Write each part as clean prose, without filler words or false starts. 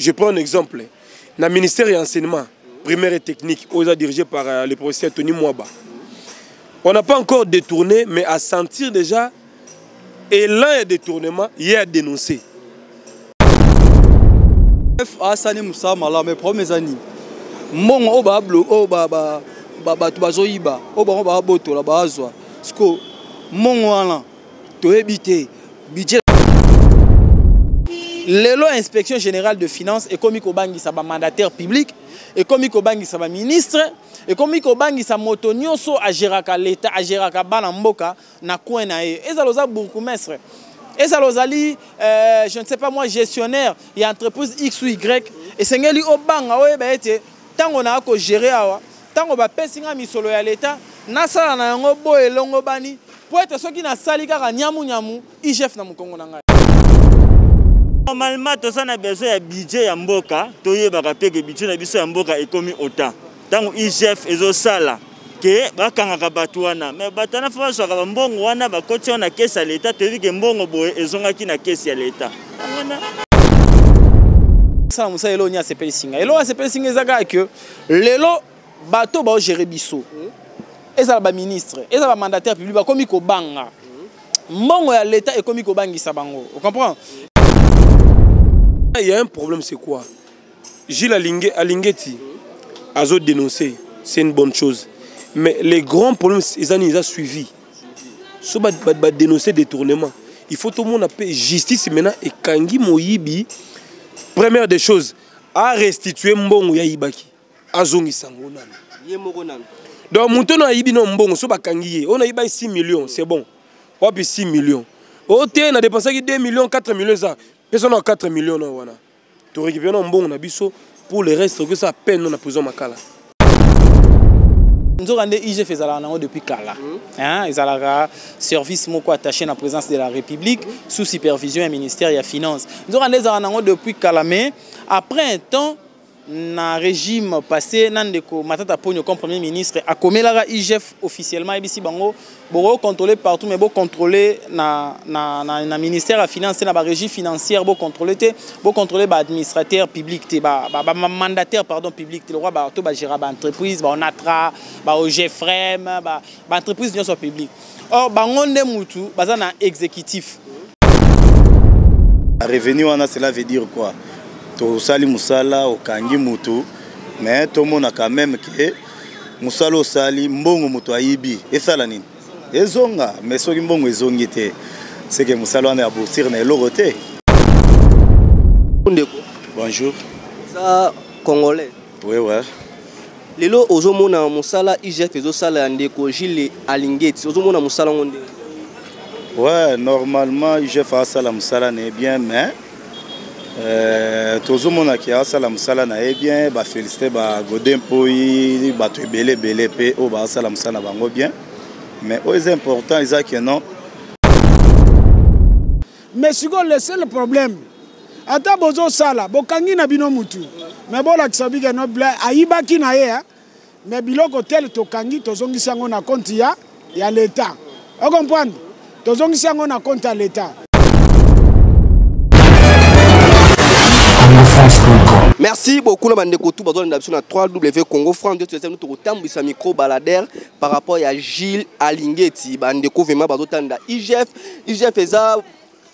Je prends un exemple. Na ministère ya enseignement primaire et technique oyo eza dirigé par le professeur Tony Mwaba. On n'a pas encore détourné, mais à sentir déjà élan ya détournement, ye a dénoncé. Asali mosala malamu, mais problème eza nini? Mbongo oyo bablo oyo bato bazoyiba, oyo bango babotola, bazwa siko mbongo wana, toyebi te budget. Lelo Inspection générale de finance ekomi kobangisa bamandataire public, ekomi kobangisa baministre, ekomi kobangisa moto nyonso agéraka l'État, agéraka bana mboka na coin na ye. Ezala oza bourgmestre, ezala ozali je ne sais pas moi, gestionnaire ya entreprise X ou Y, esengeli obanga, oyeba ete ntango naa kogérer awa, ntango bapesi nga misolo ya l'État, nasala na yango boye elongo bani, po ete soki nasali kaka nyamu-nyamu, IGF na mokongo na ngai. Normalement toza na besoin ya budget ya mboka. Toyebaka mpe ke budget na biso ya mboka ekomi autant. Ntango IGF ezosala ke bakangaka bato wana, mais bato wana fo bazwaka bambongo wana, bakoti wana na caisse ya leta. Toyebi ke mbongo boye ezongaki na caisse ya leta wana. Sala mosala. Eloko nini asepelisi ngai? Eloko asepelisi ngai eza kaka ke lelo bato baogérer biso, ezala baministre, ezala bamandataire public, bakomi kobanga mbongo ya leta, ekomi kobangisa bango, ocomprend? Il y a un problème, c'est quoi? Gilles Alingeti a dénoncé, c'est une bonne chose. Mais les grands problèmes, ils ont suivi. So ba, ba, ba dénoncer détournement. Il faut tout le monde appeler justice maintenant et kangi moyibi. Première des choses, à restituer mbongo ya ayibaki. Azongisa ngo nani. Ye moko nani. Donc moto na ayibi no mbongo, so bakangi ye. On a 6 millions, c'est bon. Wapi 6 millions? O te na dépensaki 2 millions, 4 millions ça. Personne na 4 millions na wana. To récupérer no mbongo na biso. Pour le reste que ça peine na prison Makala. Nzoka nde IGF ezalaka nango depuis kala, hein, ezalaka service moko attaché na présidence de la République, sous supervision ya ministère ya finance. Nzoka nde ezalaka nango depuis kala, mais après un temps, na régime passé, na ndeko Matata Ponyo comme premier ministre, akomelaka IGF officiellement, ayebisi bango: bokocontrôler partout, mais bocontrôler na ministère ya finance te, na barégie financière bocontrôler te, bocontrôler baadministrateur public te, bamandataire, pardon, public te, lokwa bato bagéra baentreprise, baOnatra, baOgefrem, baentreprise nyonso publique. Or bango nde mutu baza na exécutif. Revenu wana, cela veut dire quoi? Tosali mosala, okangi mutu, mais tomona quand même ke mosala osali, mbongo moto ayibi esala nini? Ezonga. Mais soki mbongo ezongi te, seke mosala wana ya aboutir na eloko te. Ndeko. Bonjour. Oza congolais? Oui. Lelo ozomona mosala IGF ezosala ya ndeko Gilles Alingeti, ozomona mosala yango ndenge? Ouais, normalement IGF asala mosala na ye bien, mais tozomonaki asala mosala na ye bien. Bafélicité baGodé Mpoyi, bato ebele ebele mpe oyo baasala mosala na bango bien, mais oyo eza important eza ke non. Mais sikoyo, le seul problème, ata bozosala, bokangi na bino mutu, mais bolakisa bike no ayibaki na ye, mais biloko tel tokangi, tozongisi yango na compte ya l'État, ocomprendre? Tozongisi yango na compte ya l'État. Merci beaucoup na bandeko tu bazolanda biso na 3W Congo France. Nde tozali tokotambwisa micro baladeur par rapport ya Gilles Alingeti. Bandeko vraiment bazotanda IGF. IGF eza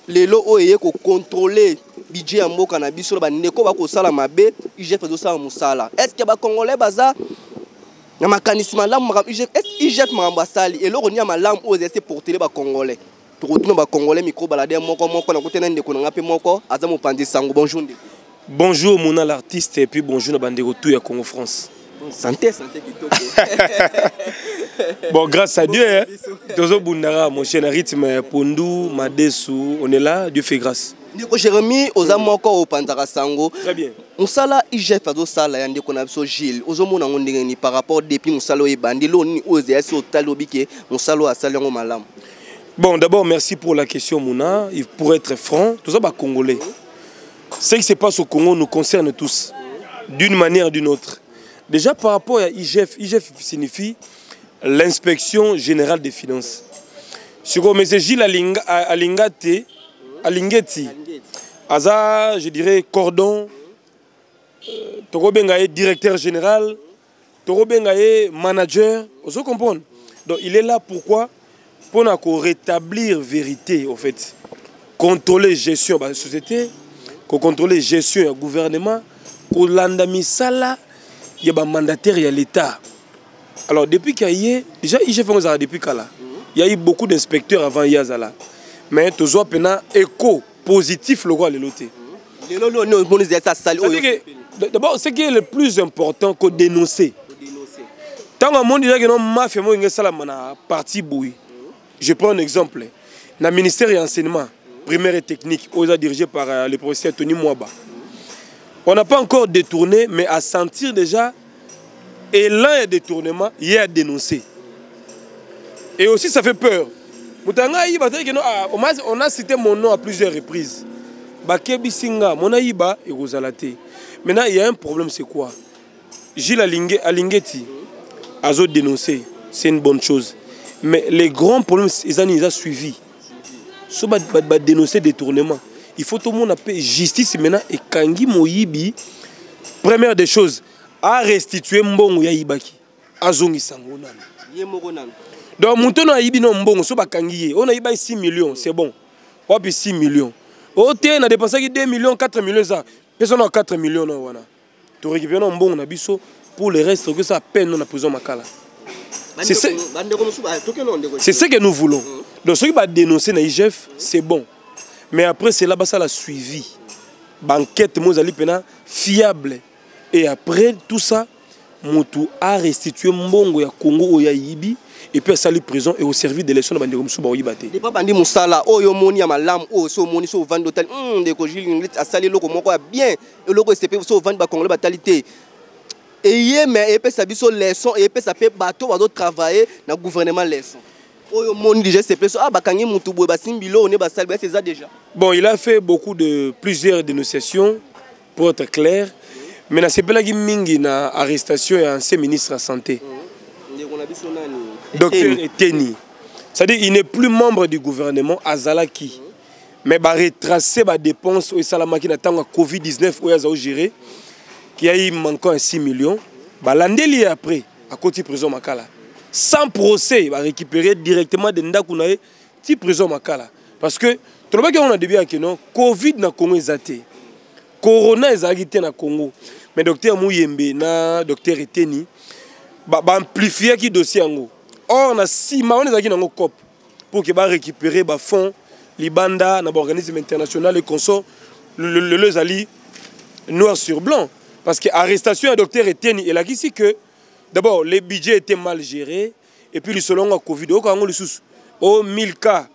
lelo oyo eye kocontrôler budget ya mboka na biso na bandeko bakosala mabe. IGF ezosala mosala. Est ce que bacongolais baza na makanisi malamu? Makambo IGF, IGF makambo asali, eloko nini ya malamu oyo ezali se portele bacongolais? Tokotuna bacongolais micro baladeur moko moko. Na kotena ndeko na nga mpe moko aza mopanzi sango. Bonjour ndeko. Bonjour Mona l'artiste et puis bonjour na bandeko tout ya Congo France. Santé, santé kitoko. Bon, grâce à Dieu, hein. Tozo bundara mon cher rythme pondu madesu, on est là, Dieu fait grâce. Ndeko Jérémy, oza moko opanzaka sango. Très bien. Mosala IGF azosala ya ndeko na biso Gilles, ozomona yango ndenge nini par rapport depuis mosala oyo ebandi? Eloko nini oyo ezali si otali obi ke mosala oyo asali yango malamu? Bon, d'abord merci pour la question, Mouna. Et pour être franc, tout ça, bah, congolais. Ce qui se passe au Congo nous concerne tous, d'une manière ou d'une autre. Déjà par rapport à IGF, IGF signifie l'inspection générale des finances. Sur M. Gilles Alingati, Alingeti, Aza, je dirais, cordon Tokobenga ye directeur général, tokobenga ye manager, ozo comprendre. Donc il est là pourquoi? Mpona korétablir vérité, au fait contrôler gestion ya basociété, kocontrôler gestion ya gouvernement, kolanda misala ya bamandataire ya l'État. Alors depuis qu'il y a déjà IGF yango ezalaka depuis kala, il y a eu beaucoup d'inspecteurs avant ye azala, mais tozwa mpena écho positif lokola lelo te. Lelo lelo omoni ezali asali oyo. C'est-à-dire que, d'abord, ce qui est le plus important, ko dénoncer. Ntango amoni déjà que non, mafia moko enge esalama na parti boye. Je prends un exemple: na ministère ya enseignement primaire et technique oyo eza dirigé par le professeur Tony Mwaba, on n'a pas encore détourné, mais à sentir déjà élan ya détournement, ye a dénoncé et aussi ça fait peur. Moto anga ayiba tali que non, ah, on a cité mon nom à plusieurs reprises, bakebisi nga mona yiba ekozala te. Maintenant, il y a un problème, c'est quoi? Gilles Alingeti azo dénoncé, c'est une bonne chose, mais les grands problèmes eza nini? Eza suivi. So badénoncer détournement, il faut tout le monde ape justice. Maintenant ekangi moyibi, première des choses, a restituer mbongo ya yibaki, azongisa yango nano. Ye moko nano. Donc moto oyo ayibi no mbongo, so bakangi ye, oyo nayiba 6 millions, c'est bon, wapi 6 millions? Oyo te, na dépensaki 2 millions, 4 millions, eza pesa na 4 millions na wana, torécupéré na mbongo na biso. Pour le reste, okosala peine na prison Makala. C'est ce que nous voulons. Donc soki badénoncer na IGF, c'est bon, mais après cela basala suivi, baenquête mo ezali mpena fiable, et après tout ça motu a restitué mbongo ya Congo oyo ayibi et puis asali prison et au service de leçon na bandeko mosusu baoyiba te. Depa bandi mosala oyo omoni ya malamu, oyo so omoni, so ovandi otali, ndeko Jules asali eloko moko ya bien, eloko esepe, so ovandi bacongolais batali te eye, mais eyepesa biso leçon, eyepesa mpe bato bazotravaille na gouvernement leçon. Oyo omoni déjà esepe, so ah bakangi mutu boye, basimbi biloko ne basali basi eza déjà. Bon, il a fait beaucoup de plusieurs dénonciations, pour être clair, mais nasepelaki mingi na arrestation ya ancien ministre ya santé, docteur Eteni. C'est-à-dire il n'est plus membre du gouvernement, azalaki, mais baretrace badépense oyo esalamaki na ntango ya Covid-19 oyo aza ogéré, qui a eu manquant ya 6 millions. Balandeli ye, après akoti prison Makala sans procès, barécupérer directement de ndako na ye ti prison Makala, parce que tolobaki yango na début ya que non, Covid na Congo eza te, corona ezalaki te na Congo, mais docteur Muyembe na docteur Eteni baamplifiaki dossier yango. Or na nsima wana ezalaki nango coop pour que barécupérer bafonds libanda na baorganisme international et consort. Lelo ezali noir sur blanc, parce que arrestation ya docteur Eteni elakisi que d'abord les budgets étaient mal gérés et puis lisolo yango ya Covid oyoka yango lisusu o 1000 cas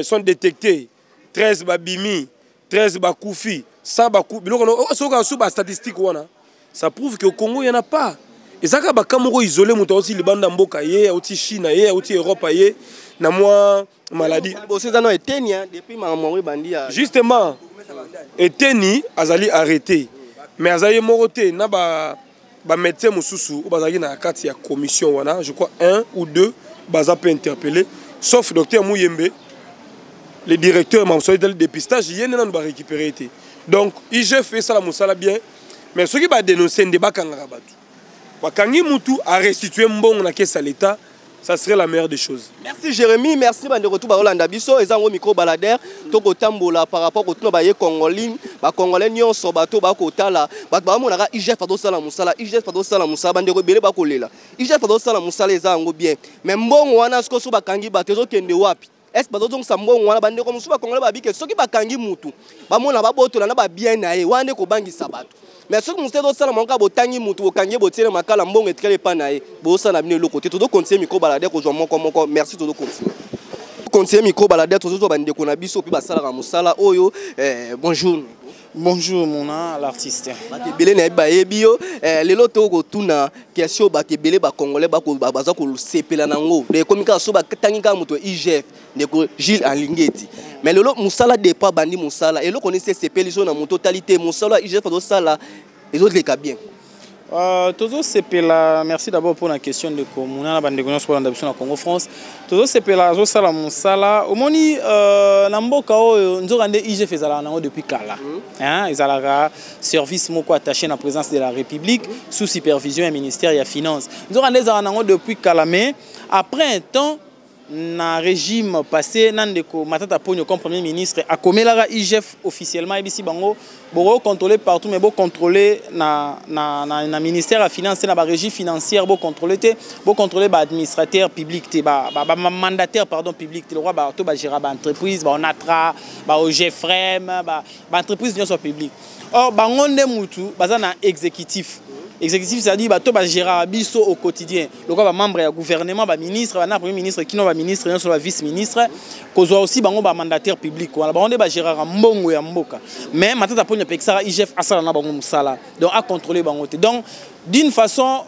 sont détectés, 13 babimi, 13 bakufi, 100 baku biloko soki asu bastatistique wana, ça prouve que au Congo il y en a pas. Ezaka baka moko isolé, moto auti libanda mboka, ye auti Chine, ye auti Europe, ye na mwa maladie. Eza no Eteni depuis makambo ebandi ya Justement, Eteni azali arrêté, mais azali moko te na ba bamédecin mosusu oyo bazalaki na kati ya commission wana. Je crois un ou deux baza mpe interpellé, sauf docteur Muyembe, le directeur mamosu etali dépistage, ye nde nanu barécupéré te. Donc IGF esala mosala bien, mais soki badénonce nde bakangaka bato, bakangi mutu, arestitue mbongo na caisse ya l'État, ça serait la meilleure des choses. Merci Jérémy, merci bandeko tu baolanda biso. Eza ngo micro baladeur, tokotambola par rapport kotuna baye congolais, bacongolais nyonso, bato bakotala, bato bamonaka IGF azosala mosala, IGF azosala mosala, bandeko ebele bakolela IGF azosala mosala, eza yango bien, mais mbongo wana sikoyo so bakangi bato ezokende wapi? Est-ce bazozongisa mbongo wana? Bandeko mosusu bacongolais babike soki bakangi mutu, bamona babotola na babien na ye wana nde kobangisa bato, mais soki mosu ezosala moko, botangi mutu, bokangi ye, botiele makala, mbongo etikali epa na ye, bozosala bino eloko te. Tozokontinue micro baladeur kozwa moko moko. Merci. Tozokontinue continue micro baladeur, tozozwa bandeko na biso mpe basalaka mosala oyo. Bonjour. Bonjour mona l'artiste. Bato ebele nayebi bayebi yo. Lelo tokotuna question, bato ebele bacongolais baza kosepela nango, ekomi kaka so batangi kaka moto IGF, ndeko Gilles Alingeti. Mais lelo mosala depa bandi mosala, eloko nini esepeli so na moto otali te mosala ya IGF azosala ezoleka bien? Tozosepela, merci d'abord pour la question ndeko Muna na bandeko nyonso kolanda biso na Congo France. Tozosepela, azosala mosala. Omoni, na mboka oyo, nzoka nde IGF ezalaka nango depuis kala, hein, ezalaka service moko attaché na présidence de la République, sous supervision ya ministère ya Finance. Nzoka nde ezalaka nango depuis kala, mais après un temps, na régime passé, na ndeko Matata Ponyo comme premier ministre, akomelaka IGF officiellement, ayebisi bango: bokocontrôler partout, mais bocontrôler na ministère ya Finance te, na barégie financière bocontrôler te, bocontrôler baadministrateur public te, bamandataire, pardon, public te, lokwa bato bagéra baentreprise, baOnatra, baOgefrem, baentreprise nyonso publique. Or bango nde mutu baza na exécutif. Exécutif, c'est-à-dire bato bagéraka biso au quotidien, lokola bamembre ya gouvernement, baministre, bana premier ministre kino baministre nyonso, bavice ministre, kozwa aussi bango bamandataire public wana, bango nde bagéraka mbongo ya mboka. Mais Matata Ponyo apekisaka IGF asala na bango mosala, donc acontrôle bango te. Donc d'une façon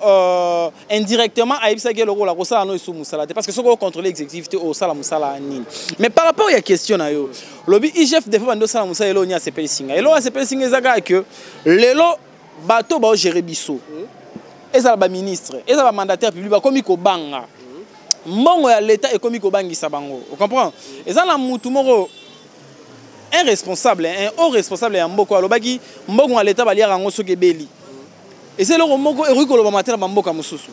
indirectement, ayebisaki lokola kosala no esu mosala te, parce que soki ocontrôle exécutif te, osala mosala ya nini? Mais par rapport ya question na yo, lobi IGF des fois bandi osala mosala, eloko nini asepelisi ngai? Eloko asepelisi ngai eza kaka ke lelo bato baogere biso, ezala baministre, ezala bamandataire public, bakomi kobanga mbongo ya leta, ekomi kobangisa bango. Ocomprend? Eza na mutu moko, un responsable, un haut responsable ya mboka, alobaki mbongo ya leta baliaka yango soki ebeli. Eza eloko moko ekoki kolobama te na bamboka mosusu.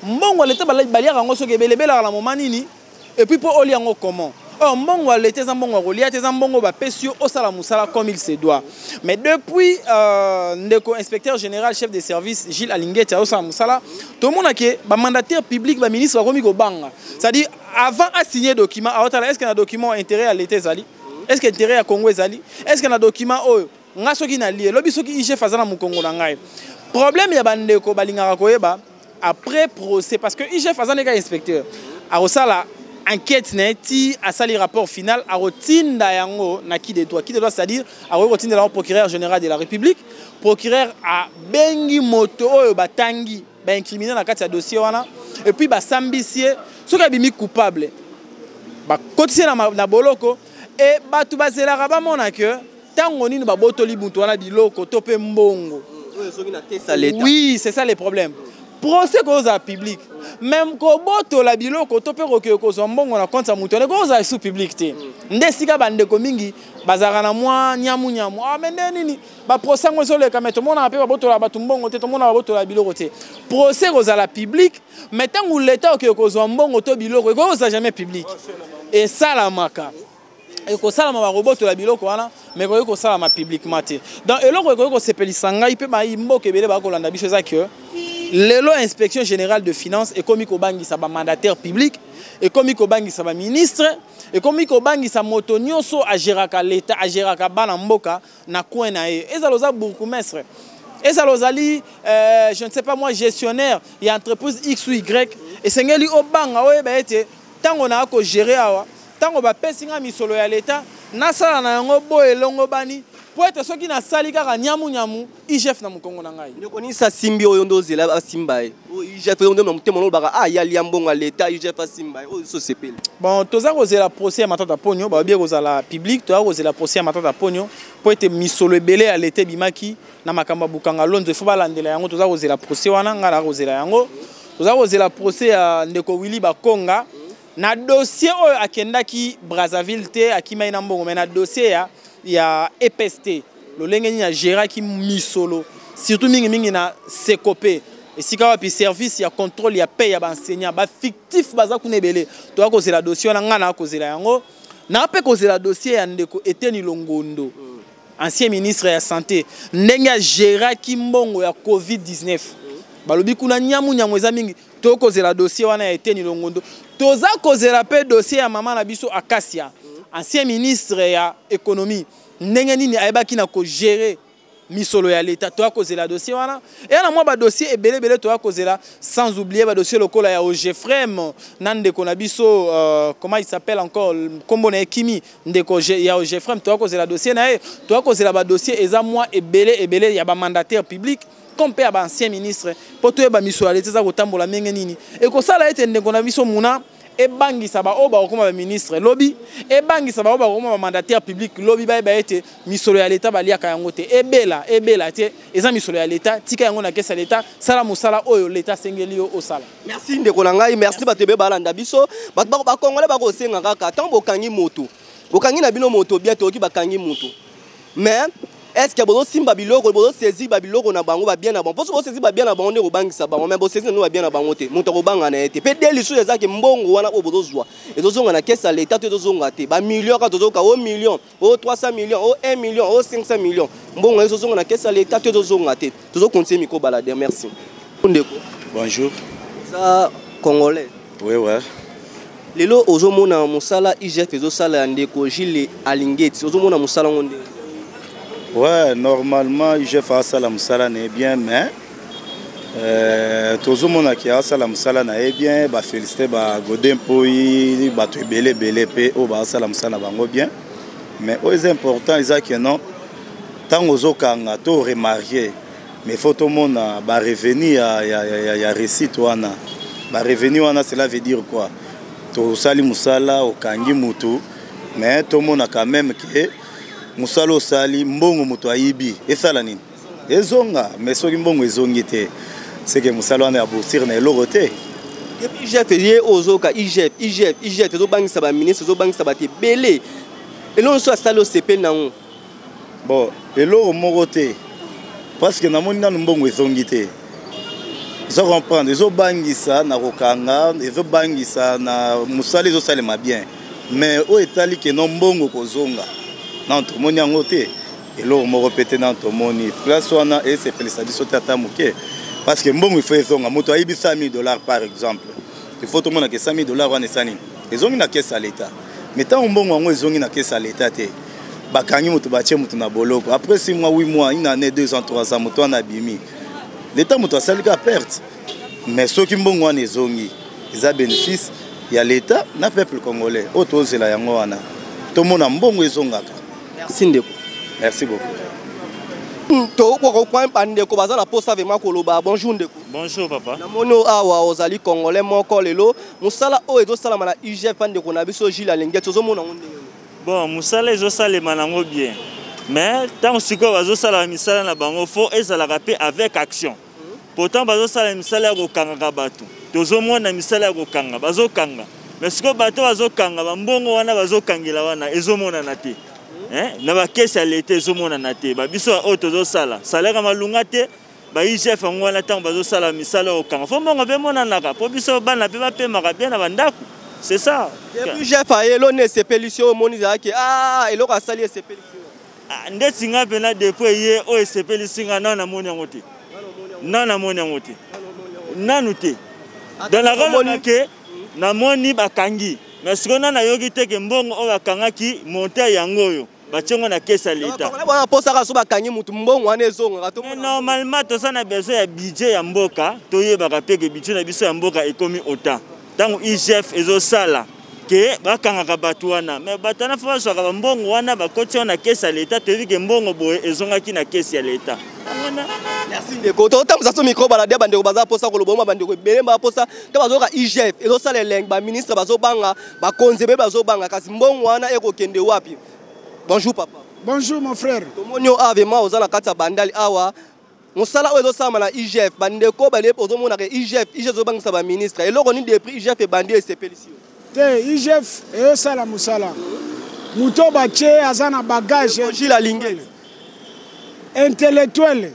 Mbongo ya leta baliaka yango soki ebeli, ebelaka na moma nini? Et puis mpo olia yango comment? Or mbongo ya leta eza mbongo ya kolia te, eza mbongo bapesi yo osala mosala comme il se doit. Mais depuis ndeko inspecteur général chef de service Gilles Alingeti azosala mosala, tomona ke bamandataire public, baministre bakomi kobanga. C'est-à-dire, avant asigner document, aotala: est ce que na document intérêt ya leta ezali? Est ce que intérêt ya Congo ezali? Est ce que na document oyo nga soki nalie, lobi soki IGF aza na mokongo na ngai? Problème ya bandeko balingaka koyeba après procès, parce que IGF aza ndeka inspecteur, akosala enquête na ye ti asali rapport final, akotinda yango na qui de droit. Qui de droit, c'est-à-dire akoki kotindela yango procureur général de la République. Procureur abengi moto oyo batangi, baincrimine na kati ya dossier wana, et puis basambisi ye. Soki abimi coupable, bakotisi ye na boloko. E bato bazelaka bamona ke ntango nini babotoli mutu wana biloko to mpe mbongo. Oui, c'est ça le problème. Procès kozala public, même kobotola biloko to mpe kokende kozwa mbongo na compte ya moto wana ekozala sous public te. Nde esika bandeko mingi bazalaka na mwa nyamu-nyamu: ah, mais nde nini baprocès yango ezoleka, mais tomonaka mpe babotola bato mbongo te, tomonaka babotola biloko te? Procès kozala public, mais ntango leta okende kozwa mbongo to biloko, ekoki kozala jamais public. Esalamaka, ekosalama, bakobotola biloko wana, mais ekoki kosalama publiquement te. Donc eloko ekoki kosepelisa ngai mpe bayi mboka ebele bakolanda biso eza ke lelo Inspection générale de finance ekomi kobangisa bamandataire public, ekomi kobangisa baministre, ekomi kobangisa moto nyonso agéraka leta, agéraka bana mboka na coin na ye. Ezala oza bourgmestre, ezala ozali je ne sais pas moi, gestionnaire ya entreprise X ou Y, esengeli obanga, oyeba ete ntango naa kogérer awa, ntango bapesi nga misolo ya leta, nasala na yango boye elongo bani, mpo ete soki nasali kaka nyamu-nyamu, IGF na mokongo na ngai. Ndeko, nini asimbi oyo nde ozela asimba ye? Oyo IGF oyo nde na motema olobaka: ah, yalia mbongo ya leta, IGF asimba ye, oyo so osepeli? Bon, toza kozela procès ya Matata Ponyo. Balobi kozala public. Toza kozela procès ya Matata Ponyo mpo ete misolo ebele ya leta ebimaki na makambo ya Bukanga Lonzo, ifo balandela yango. Toza kozela procès wana, ngai na kozela yango. Toza kozela procès ya ndeko Willy Bakonga na dossier oyo akendaki Brazzaville te, akimai na mbongo, mais na dossier ya EPST, lolenge nini agéraki misolo, surtout mingimingi na SECOPE, esika wapi service ya contrôle ya paie ya baenseignant bafictif baza kuna ebele. Toza kozela dossier wana, ngai na kozela yango. Na mpe kozela dossier ya ndeko Eteni Longondo, ancien ministre ya Santé, ndenge agéraki mbongo ya COVID-19. Balobi kuna nyamu-nyamu eza mingi. Tokozela dossier wana ya Eteni Longondo. Toza kozela mpe dossier ya mama na biso Akasia, ancien ministre ya Économie, ndenge nini ayebaki na kogérer misolo ya leta. Toya kozela dossier wana. Eya na mwa badossier ebele ebele toya kozela, sans oublier badossier lokola ya Ogefrem na ndeko na biso, comment il s'appelle encore, nkombo na ye kimi, ndeko ya Ogefrem, toya kozela dossier na ye. Toya kozela badossier eza mwa ebele ebele ya bamandataire public comme mpe ya baancien ministre, mpo toyeba misolo ya leta eza kotambola ndenge nini. Ekosala ete ndeko na biso Muna Ebangisa baoyo bakokoma baministre lobi, ebangisa baoyo bakokoma bamandataire public lobi, bayeba ete misolo ya leta baliaka yango te. Ebela ebela te, eza misolo ya leta, tika yango na kesa ya leta, sala mosala oyo leta asengeli yo osala. Merci ndeko na ngai, merci bato ebele balanda biso. Bato bakongole bakosenga kaka ntango bokangi moto, bokangi na bino moto bien, toyoki bakangi moto, mais est ce que bozosimba biloko, bozosaisir babiloko na bango, babien na bango? Mposo bosaisir babien na bango nde kobangisa bango, mais bosaisir nano babien na bango te, moto akobanga na ye te. Mpe de lisusu ezaki mbongo wana oyo bozozwa ezozonga na kese ya leta to ezozonga te? Bamillion kaka tozoyoka, o million, o 300 million, o 1 million, o 500 million, mbongo ezozonga na kese ya leta to ezozonga te? Tozokontinue micro balader. Merci ndeko. Bonjour. Oza congolais? Oui, ouais. Lelo ozomona mosala IGF ezosala ya ndeko Gilles Alingeti, ozomona mosala ngo ndenge? Ouais, normalement IGF asala mosala na ye bien, mais tozomona ke asala mosala na ye bien. Bafélicité bagodin mpoi bato ebele ebele mpe oyo baasala mosala na bango bien, mais oyo eza important eza ke non, ntango ozokanga to remarquer, mais faut tomona barevenu ya réussite wana. Barevenu wana, cela veut dire quoi? Tosali mosala, okangi mutu, mais tomona quand même ke mosala osali, mbongo moto ayibi esala nini? Ezonga. Mais soki mbongo ezongi te, seke mosala wana ya aboutir na eloko te. Depuis IGF ye ozoyoka IGF, IGF, IGF ezobangisa baministre, ezobangisa bato ebele. Eloko nyonso asali, osepeli nango? Bon, eloko moko te, parce que namoni nanu mbongo ezongi te. Oza comprendre, ezobangisa na kokanga, ezobangisa na mosala ezosalema bien, mais oyo etali ke no mbongo kozonga, nano tomoni yango te. Eloko moko mpe te nano tomoni. Place wana esepelisa biso te ata moke, parce que mbongo ifo ezonga. Moto ayibi 100 000 $ par exemple, il faut tomona ke 100 000 $ wana esa nini? Ezongi na kese ya leta. Mais ntango mbongo yango ezongi na kese ya leta te, bakangi moto, batie moto na boloko, après 6 mois, 8 mois, une année, 2 ans, 3 ans, moto wana abimi, leta moto asali ka perte. Mais soki mbongo wana ezongi, eza bénéfice ya leta na peuple congolais. Oyo tozela yango wana, tomona mbongo ezongaka. Merci ndeko. Merci beaucoup. Tokoka bandeko baza na posa vraiment koloba. Bonjour ndeko. Bonjour papa. Namoni awa ozali congolais moko. Lelo mosala oyo ezosalama na IGF, ndeko na biso Gilles Alingeti, ozomona yango ndenge? Bon, mosala ezosalema nango bien, mais ntango sikoyo bazosala misala na bango, fo ezalaka mpe avec action. Pourtant bazosala misala ya kokangaka bato, tozomona misala ya kokanga, bazokanga, mais sikoyo bato bazokanga, bambongo wana bazokangela wana ezomonana te na bakesi ya leta, ezomonana te. Babiso oyo tozosala salaire malunga te, ba IGF yango wana, ntango bazosala misala oyo kokanga, fo mbongo mpe emonanaka, mpo biso bana mpe bapemaka bien na bandako, c'est ça. IGF ayelo nde esepelisi oyo omoni ezalaki eloko asali esepelisi? Ndeti nga mpena, depuis ye oyo esepelisi nga, nanu namoni yango te, nanu namoni yango te, nanu te. Donc nakoloba ke namoni bakangi, mais sikoyo nanu nayoki te ke mbongo oyo bakangaki monte yango oyo batie yango na kese ya leta. Wana posaka so bakangi mutu, mbongo wana ezongaka. Normalement toza na besoin ya budget ya mboka, toyebaka mpe ke budget na biso ya mboka ekomi autant. Ntango IGF ezosala ke bakangaka bato wana, mais bato wana fo bazwaka bambongo wana, bakoti wana na kese ya leta, toyebi ke mbongo boye ezongaki na kese ya leta. Merci ndeko. Totambusa so micro baladeur. Bandeko baza posa koloba oma, bandeko ebele baposa to bazoyoka IGF ezosala elengi, baministre bazobanga, bakonzi ebele bazobanga, kasi mbongo wana ekokende wapi? Bonjour papa. Bonjour mon frère. Tomoni yo awa, vraiment oza na kati ya Bandali awa. Mosala oyo ezosalama na IGF, bandeko bale ozomonaka IGF, IGF ezobangisa baministre, eloko nini depuis IGF ebandi esepelisi yo? Te, IGF eyosala mosala. Moto batie aza na bagage. Gilles Alingeti. Intellectuel.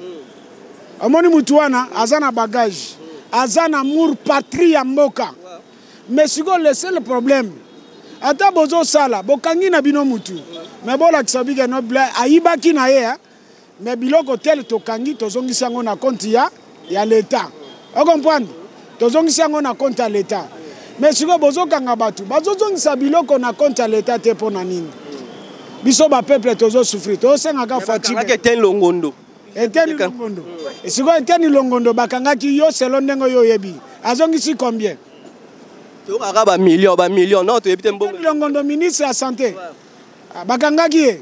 Omoni mutu wana aza na bagage, aza na amour patrie ya mboka. Mais sikoyo le seul problème, ata bozosala, bokangi na bino mutu, mais bolakisa bike no ayibaki na ye, mais biloko tel tokangi, tozongisi yango na compte ya leta. Ocomprendre, tozongisi yango na compte ya leta. Mais sikoyo bozokanga bato, bazozongisa biloko na compte ya leta te, mpo na nini? Biso bapeuple tozosouffrir, tozosengaka Fatshi. Eteni Longondo. Eteni Longondo, sikoyo Eteni Longondo bakangaki yo, selo ndenge oyo oyebi, azongisi combien? Tokaka bamillion, bamillion, non, toyebi te mbongo. Longondo, ministre ya santé, bakangaki ye.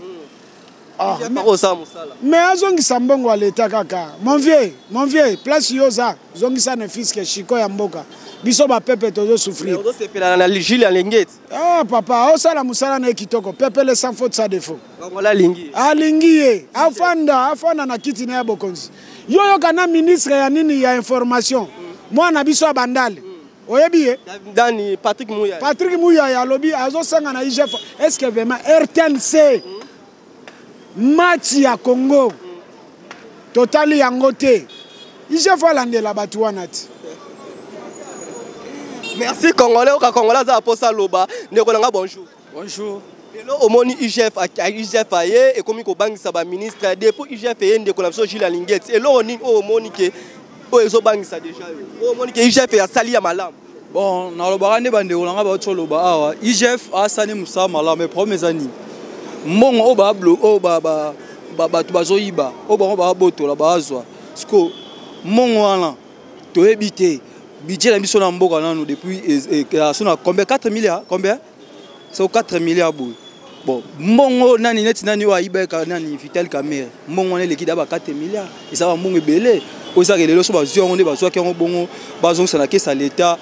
Bakosala mosala. Mais azongisa mbongo ya leta kaka. Mon vieux, mon vieux, place yo oza, zongisa ne fût-ce que chiko ya mboka. Biso bapepe tozosouffrir. Ozosepelana na Jules Alingeti? Ah papa, osala mosala na ye kitoko, pepele sans faute sans défaut. Congolais alingi. Alingi ye, afanda, afanda na kiti na ya bokonzi. Yo yoka na ministre ya nini ya information, mwana biso ya Bandale. Oyebi ye? Dani Patrick Muyaya. Patrick Muyaya alobi azosenga na IGF, est-ce que vraiment RTNC match ya Congo totali yango te? IGF alandela bato wana ti. Merci Congolais, oka Congolais aza posa loba. Ndeko nanga, bonjour. Bonjour. Lelo omoni IGF, IGF aye ekomi kobangisa ba ministre depuis IGF eye. Ndeko na biso Jules Alingeti, eloko nini oyo omoni ke oyo ezobangisa déjà yo? Oyo omoni ke IGF asali ya malamu? Bon, nalobaka nde bandeko na nga bauti oloba awa, IGF asali mosala malamu, mais problème eza nini? Mbongo oyo bablo oyo bato bazoyiba, oyo bango babotola, bazwa siko mbongo wana, toyebi te. Budget na biso na mboka nanu depuis so na combien? 4 milliards, combien? So 4 milliards boye. Bon, mbongo nani, neti nani oyo ayibaka, nani, Vital Kamerhe, mbongo wana eleki da ba 4 milliards. Eza bambongo ebele oyo ezaka lelo. So bazwi yango nde bazwaki yango bongo, bazongisa na caisse ya l'État.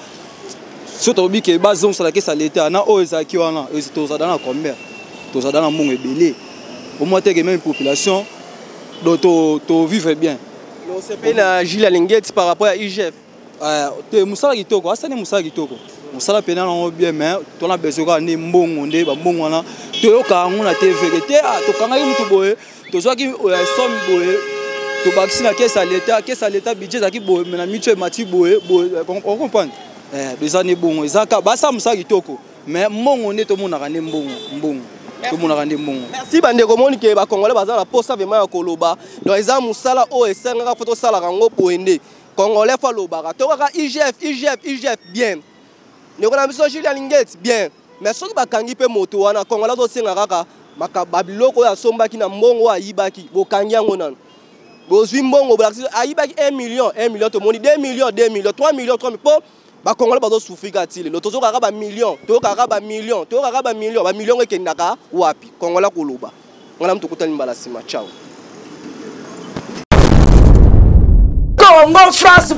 So tolobi ke bazongisa na caisse ya l'État na oyo ezalaki wana, tozala na combien? Tozala na mbongo ebele omwa teke même population, donc to vivre bien. Osepeli na Jules Alingeti par rapport ya IGF? Te, mosala kitoko, asali mosala kitoko, mosala pena nango bien, mais tona besoin kaka nde mbongo, nde bambongo wana toyoka yango na TV te. Tokangaki mutu boye, tozwaki somme boye, tobakisi na caisse ya l'État, caisse ya l'État budget ezalaki boye, mais na mitu emati boye boye, ocomprendre? Eza nde bongo, eza ka basala mosala kitoko, mais mbongo nde tomonaka, nde mbongo, mbongo tomonaka nde mbongo. Merci bandeko. Moni ke bacongolais baza na posa vraiment ya koloba. Donc eza mosala oyo esengaka fo tosalaka yango boye nde Congolais fo alobaka. To kaka IGF, IGF, IGF, bien. Ndeko na biso Jules Alingeti, bien, mais soki bakangi mpe moto wana, Congolais azosenga kaka babiloko oyo asombaki na mbongo oyo ayibaki. Bokangi yango nano, bozwi mbongo, bolakisi ayibaki 1 million, 1 million, tomoni 2 million, 2 million, 3 million, 3 million, mpo bacongolais bazosouffrir kaka ti lelo. Tozokaka bamillion, toyokaka bamillion, toyokaka bamillion, bamillion ekendaka wapi? Congolais koloba. Ngana moto okutani mbala nsima. Ciao. Congo France.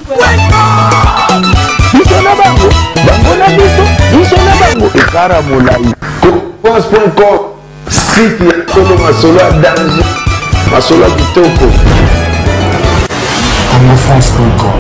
Biso na bango, bango na biso, biso na bango, ekara molai. France.com, site ya solo, masolo ya danger, masolo ya kitoko. Congofrance.com.